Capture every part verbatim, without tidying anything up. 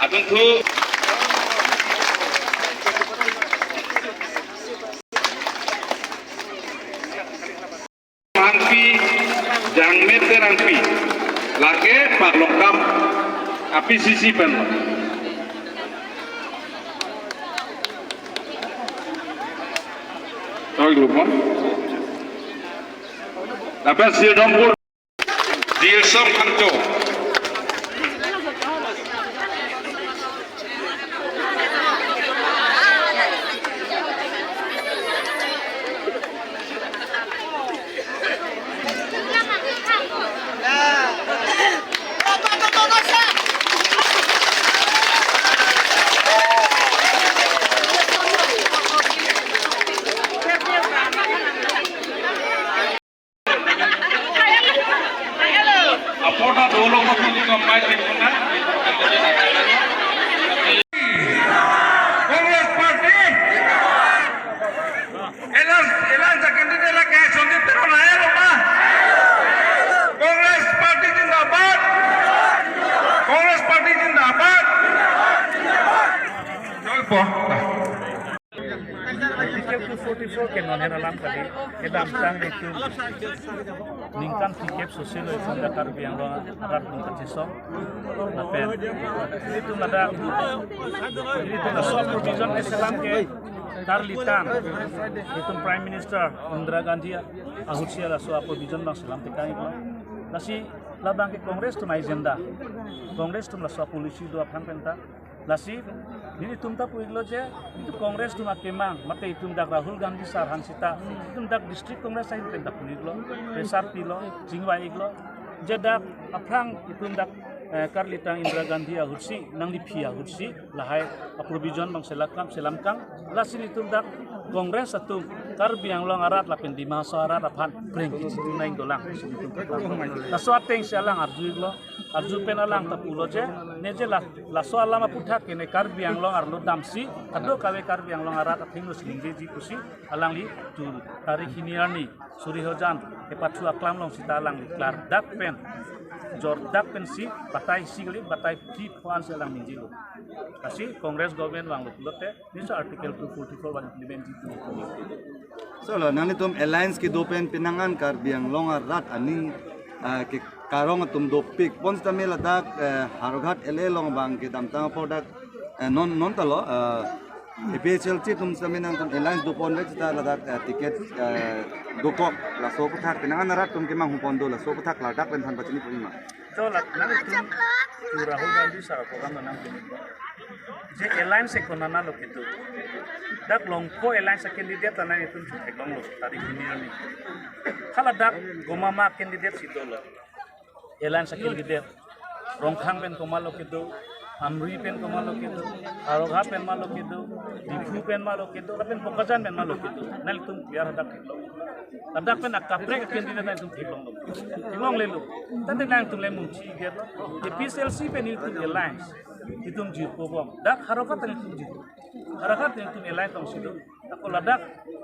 Adunthu Mangpi, Jangmet Terangpi, lake Parlokam, A P C C pen. Choi lupa. Lapen Sirdompur, Dilsom Phangcho. Apota dolo ko pun ko mai tin ko na. Congress Party. Alliance, alliance candidate lake Sandeep Teron lahai lo ma. Congress Party zindabad. Congress Party zindabad. Jolpo. Article two forty-four ke non hera alam kali, kedamtang itu ningkan phlikep soselo itum dak Karbi Anglong arat atum kachesong. Lapen itum ladak, itum laso provision ke selam ke karlitang itum Prime Minister Indira Gandhi ahutsi laso provision abang selam tekang iklo. Lasi labang ke Congress atum agenda, Congress atum laso policy do aphan penta. Lasi nelitum ta pu-iklo je, itum Congress atum akemang, mate itum dak Rahul Gandhi sir aphan sita, itum dak District Congress ahin pen dak pu-iklo, pressure pilo, chingvai-iklo. Je dak aphrang itum dak, eh, karlitang Indira Gandhi ahutsi, nangliphi ahutsi, lahai aprovision abang selakam, selamkang, lasi itum dak Congress atum Karbi Anglong arat lapen Dima Hasao arat aphan preng kechetong nang dolang. Laso atengsi alang arju-iklo. Arju pen alang ta pulo je, ne je la, laso alam aputhak ke ne Karbi Anglong arlo damsi, kadokave Karbi Anglong arat athengno si ningjeji pusi, alangli tu tarik hini arni, suri hojan, kepathu aklam along sita alangli klardak pen, jordak pensi, batai isi kali, batai phli pho-an si alang ningjelo. Lasi Congress government vanglo pulote, nisa Article two forty-four abang implement ji pu. So lo, nanglitum alliance kedo pen penang an Karbi Anglong arat aning, ah, ke karong atum dopik. Bonsitame ladak, eh, Howraghat L A along abang kedamtang apor dak, eh, non, non ta lo, eh, A P H L C atum sitame nangtum alliance dopon vet sita ladak, eh, ticket, eh, dokok laso aputhak penang an arat atum kemanghu pon do laso aputhak ladak pen than pachini pon ma. To la, nanglitum tu Rahul Gandhi sir program nang pini. Je alliance konat lo kedo. Dak longpo alliance candidate ta nanglitum chu theklonglo tarik hini arni. Hala dak komat ma candidate si dolo. Alliance candidate. Rongkhang pen komat lo kedo, Amri pen komat lo kedo, Howraghat pen ma lo kedo, Diphu pen ma lo kedo, lapen Bokajan pen ma lo kedo. Nanglitum biar hadak theklong. Ladak pen akaprek candidate nanglitum theklonglo. Theklonglelo. Tangte nanglitum le munchi gerlo. A P H L C pen itum alliance. Itum jirpo bom. Dak Howraghat ta itum jirpo. Howraghat ta itum alliance tongsi do. Ako ladak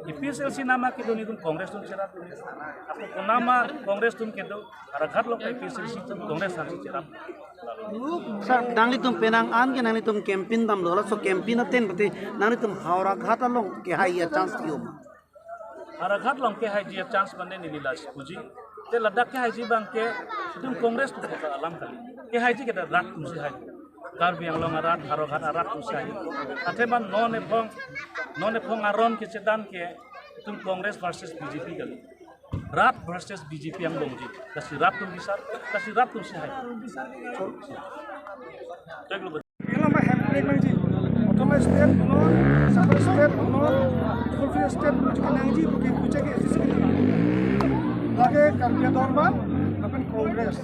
A P H L C nama kedo nelitum Congress atum cherap. Ako konat ma Congress atum kedo, Howraghat along A P H L C atum Congress aphansi cherap. Sir, nanglitum penang an ke nanglitum campaign damlo, laso campaign aten pati nanglitum Howraghat along kehai a-chance yo ma? Howraghat along kehaiji a-chance mane neli lasi puji. Te ladak kehaiji abang ke itum Congress atum ke alam kali. Kehaiji ke dak rat atumsi hai. Karbi Anglong arat, Howraghat arat atumsi hai. Athema non ephong, non ephong aron kechedan ke itum Congress versus B J P kali. Rat versus B J P angbongji. Lasi rat atum bisar, lasi rat atumsi hai. Choi lo. Ilo ma handbrake nangji. Autonomous state uno, separate state uno, full fledged state uno, chike nangji, buki pucha ke S C C ke nangji. Lake Karbi Anglong ban, lapen Congress.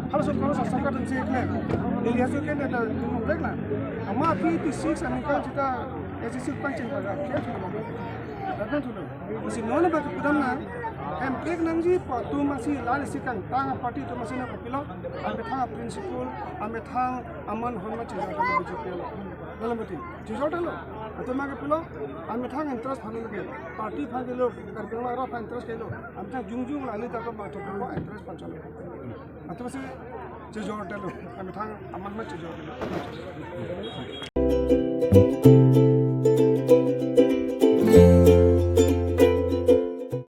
Halaso Congress asarkar dan si ikle. Delhi haso ke neta tumung break na. Ama P P six aningkan sita S C C pangcheng pada. Lapen tulo. Masi non ba kedam na. Handbrake nangji, pu atum masi lali si kangtang party atum masi na kopilo. Amethang principle, amethang aman hormat chejor tanglo B J P lo. Dalam betul. Chejor tanglo. Atum ma kopilo, amethang interest phan lagi. Party phan kelo, Karbi Anglong arat phan interest kelo. Amethang jongjong lali ta ko ma to ko interest phan chalo. Atum masi Chejor telo, amethang aman ma chejor telo.